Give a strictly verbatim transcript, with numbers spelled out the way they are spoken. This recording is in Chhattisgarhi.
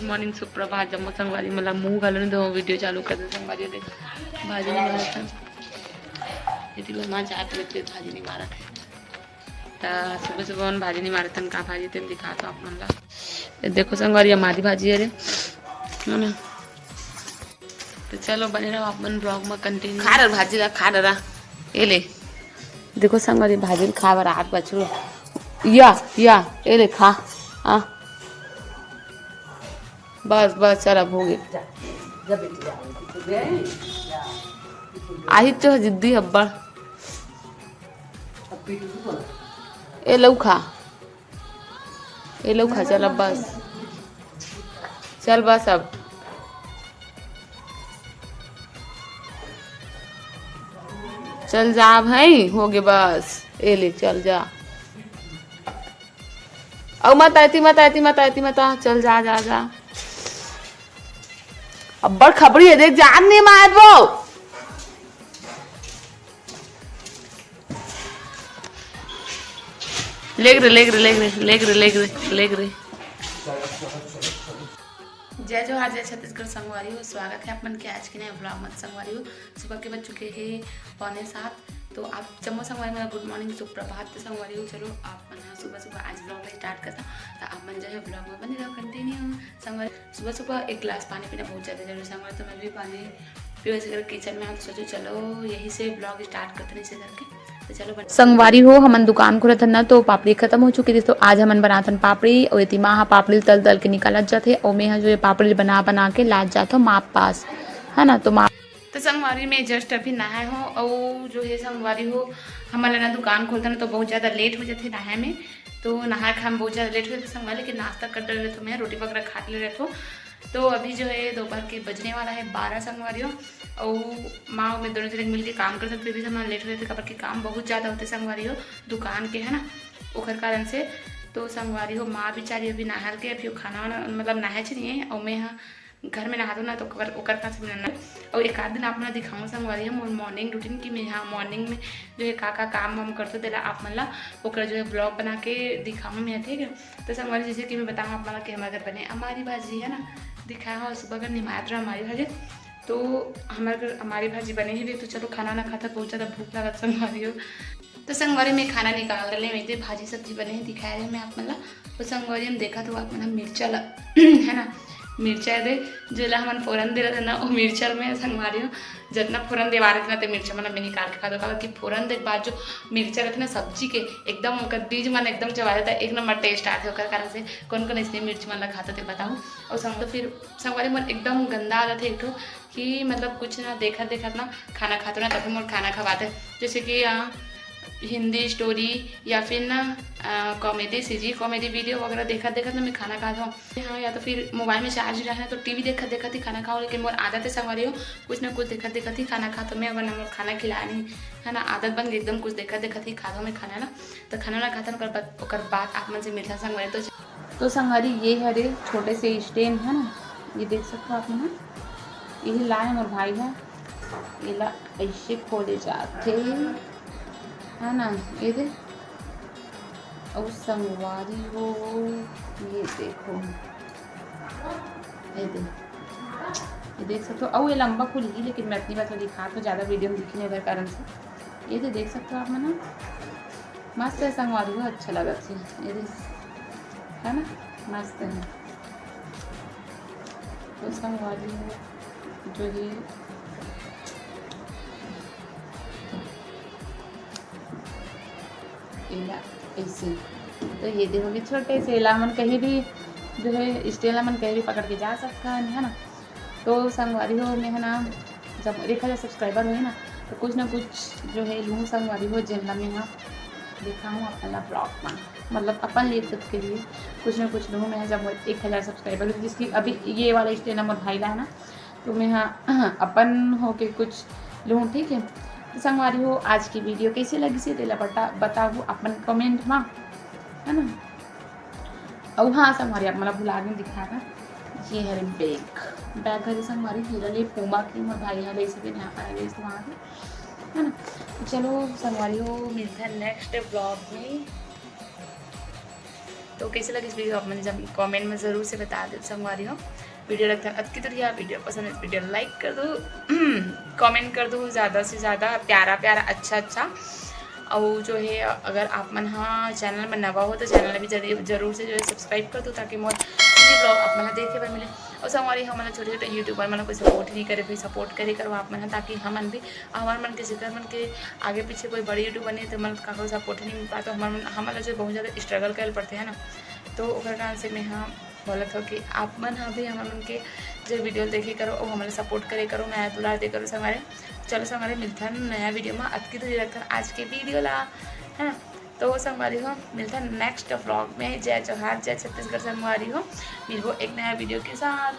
मॉर्निंग, सुप्रभात। जम्मो संगवारी मन ला मुंह घलो नइ देवंव, वीडियो चालू कर दे संगवारी। देख, भाजी नइ मारत हन, एती बर मां चाय पीत पीत भाजी नइ मारत हे। त सुबह सुबह मन भाजी नइ मारत हन, का भाजी तेन दिखात हंव आप मन ला। ये देखो संगवारी, हमारी भाजी हरे, है ना। तो चलो बने रहो आप मन ब्लॉग में कंटिन्यू। खा रहा भाजी ला, खा रहा। ये ले, देखो संगवारी, भाजी ला खा बर आत बछरू। या, या, ये ले खा। हाँ, बस बस, चल अब हो गए। आही तो जिद्दी अब्बड़। ए लऊ खा, ए लऊ खा, चल अब बस, चल बस अब, चल जा भाई, हो गए बस, ए ले चल जा। अउ मत आती, मत आती, मत आती, मत आ, चल जा, जा, जा। अब्बड़ खबड़ी है, देख, जान नहीं मार वो। लेग रे, लेग रे, लेग रे, लेग रे, लेग रे, लेग रे। जय जोहार, जय छत्तीसगढ़ संगवारी हो, स्वागत है आप मन के आज के नए ब्लॉग में संगवारी हो। सुबह के बज चुके हैं पौने सात, तो आप जम्मो संगवारी मन गुड मॉर्निंग, सुप्रभात संगवारी हो। चलो आप मन ह सुबह सुबह आज ब्लॉग ला स्टार्ट करता, तो आप मन जो है ब्लॉग में बने रहो कंटिन्यू संगवारी। सुबह सुबह एक गिलास पानी पीना बहुत ज़्यादा जरूरी संगवारी, तो मैं भी पानी पीवे से करके किचन में आऊँ, तो सोचो चलो यही से ब्लॉग स्टार्ट करते नहीं से करके। तो चलो बन- संगवारी हो, हमन दुकान खोलत हन ना, तो पापड़ी खत्म हो चुकी थी, तो आज हमन बनातन पापड़ी, और एती माँ ह पापड़ी तल तल के निकालत जाथे, और मैं ह जो ये पापड़ी बना बना के लात जात हूँ माँ पास, है ना, तो माँ तो संगवारी में जस्ट अभी नहाए हो, और जो है संगवारी हो, हमन ला ना दुकान खोलता ना तो बहुत ज़्यादा लेट हो जाथे नहाए में, तो नहाए खाए में बहुत ज़्यादा लेट हो जाथे संगवारी, लेकिन नाश्ता कर डरे रहथो, मैं रोटी वगैरह खा ले रहथो। तो अभी जो है दोपहर के बजने वाला है बारह संगवारी हो, और माँ और मैं दोनों जने मिलके काम करते, फिर भी हमारा लेट हो जाथे, काबर कि काम बहुत ज़्यादा होथे संगवारी हो दुकान के, है ना, ओकर कारण से। तो संगवारी हो माँ बेचारी अभी नहा के अभी वो खाना वाना मतलब नहाए च नहीं है, और मैं यहाँ घर में नहाथो ना, तो ओकर, ओकर का से नहा। और एक आध दिन आप मन दिखाऊँ संगवारी हम मोर मॉर्निंग रूटीन की, मैं यहाँ मॉर्निंग में जो है का का काम वाम करथो, तेला आप मन ला ओकर जो है ब्लॉग बना के दिखाऊँ मैं, ठीक है। तो संगवारी जैसे कि मैं बताऊँ आप मन ला कि हमारे घर बने अमारी भाजी, है ना, दिखाया हो सुबह का निमात रहा अमारी भाजी। तो हमारे घर अमारी भाजी बने ही रही, तो चलो खाना ना खाता, बहुत ज़्यादा भूख लगा संगवारी हो। तो संगवारी में खाना निकाल रहे हैं, भाजी सब्जी बने हैं, दिखाए रहे मैं आप मन ला। तो संगवारी हम देखा तो आप मन ह मिर्चा ला है ना, मिर्चा दे जेला हमन फोरन दे रहे ना, वो मिर्चा में संगवारी हो जितना फोरन देवा रहे ना, ते मिर्चा मन मैं निकाल के खा दो, काबर कि फोरन दे बाद जो मिर्चा रहते ना सब्जी के, एकदम ओकर बीज मन एकदम चबा देता, एक नंबर टेस्ट आते। ओकर कारण से कौन कौन इसने मिर्च मन ला खाता ते बताओ। और संग तो फिर संगवारी मन एकदम गंदा आदत है एक ठो कि मतलब कुछ ना देखत देखत ना खाना खाते ना, तभी मोर खाना खवाते। जैसे कि आ, हिंदी स्टोरी या फिर ना कॉमेडी, सीजी कॉमेडी वीडियो वगैरह देखत देखत ना मैं खाना खात हूँ। हाँ, या तो फिर मोबाइल में चार्ज रहे ना तो टीवी देखत देखत ही खाना खाओ, लेकिन मोर आदत है संगवारी हो कुछ ना कुछ देखत देखत ही खाना खात हूँ मैं, वरना मोर खाना खिलानी है ना, आदत बन गई एकदम कुछ देखत देखत ही खात हूँ मैं खाना ना। तो खाना ना खात हूँ, ओकर बाद, ओकर बाद आप मन से मिलता संगवारी। तो तो संगवारी ये हरे छोटे से स्टैंड है ना, ये देख सकते हो आप मन, ये लाए मोर भाई है, एला ऐसे खोले जाथे है ना, ये दे। और संगवारी हो, ये देखो, ये दे, ये देख सकते हो। और ये लंबा खुलही, लेकिन मैं अतनी बात दिखा तो ज़्यादा वीडियो में दिखी नहीं रहा कारण से। ये दे देख सकते हो आप मन, मस्त है संगवारी हो, अच्छा लगत हे। ये दे, है ना, मस्त है। तो संगवारी हो जो है एला ऐसे, तो ये दे होगे छोटे से, एला हमन कहीं भी जो है स्टैंड ला हमन कहीं भी पकड़ के जा सकथन, है ना। तो संगवारी हो, मैं है ना, जब एक हज़ार सब्सक्राइबर होही ना, तो कुछ ना कुछ जो है लूँ संगवारी हो, जेन ला मैं हा दिखाहूँ अपन ला ब्लॉग में, मतलब अपन लिए खुद के लिए कुछ ना कुछ लूँ मैं, जब एक हज़ार सब्सक्राइबर हो, जिसकी अभी ये वाला स्टैंड मोर भाई ला है ना, तो मैं हा अपन होके कुछ लूँ, ठीक है। तो संगवारी हो, आज की वीडियो कैसे लगिस हे तेला बता, बताहू अपन कमेंट में, है ना। अउ हाँ संगवारी, आप मन ला भुला गेन दिखाना, ये हरे बैग, बैग हरे संगवारी, जेला ले Puma के मोर भाई हा ले सके, यहाँ पर ले वहाँ के, है ना। तो चलो संगवारी हो, मिलते हैं नेक्स्ट ब्लॉग में। तो कैसे लगिस वीडियो आप मन जब कमेंट में ज़रूर से बता दे संगवारी हो। वीडियो लगता है अतकी दूरिहा, वीडियो पसंद है वीडियो लाइक कर दो, कमेंट कर दो ज़्यादा से ज़्यादा, प्यारा प्यारा अच्छा अच्छा। और जो है अगर आप मन हा चैनल में नवा हो तो चैनल भी जरूर जरूर से जो है सब्सक्राइब कर दो, ताकि मोर ब्लॉग आप मन ला देखे बर मिले। और संगवारी हो, हमन ला छोटे छोटे यूट्यूबर मन ला कोई सपोर्ट नहीं करे, भाई सपोर्ट करे करो आप मन हा, ताकि हमन भी, हमर मन के जेकर मन के आगे पीछे कोई बड़े यूट्यूबर नहीं है तो मन काकरो सपोर्ट नहीं मिल पाए, तो हमर मन हमन ला जो बहुत ज़्यादा स्ट्रगल करे पड़ते हैं ना। तो ओकर कारण से मैं हाँ बोलत हूँ कि आप मन हा भी हमर मन के जो वीडियो देखे करो और हमन ला सपोर्ट करे करो, मया दुलार दे करो संगवारी। चलो संगवारी, मिलथन नया वीडियो में। अतकी दूरी रखथन आज के वीडियो ला, है। तो संगवारी हो, मिलथन नेक्स्ट व्लॉग में। जय जोहार, जय छत्तीसगढ़ संगवारी हो, मिलबो एक नया वीडियो के साथ।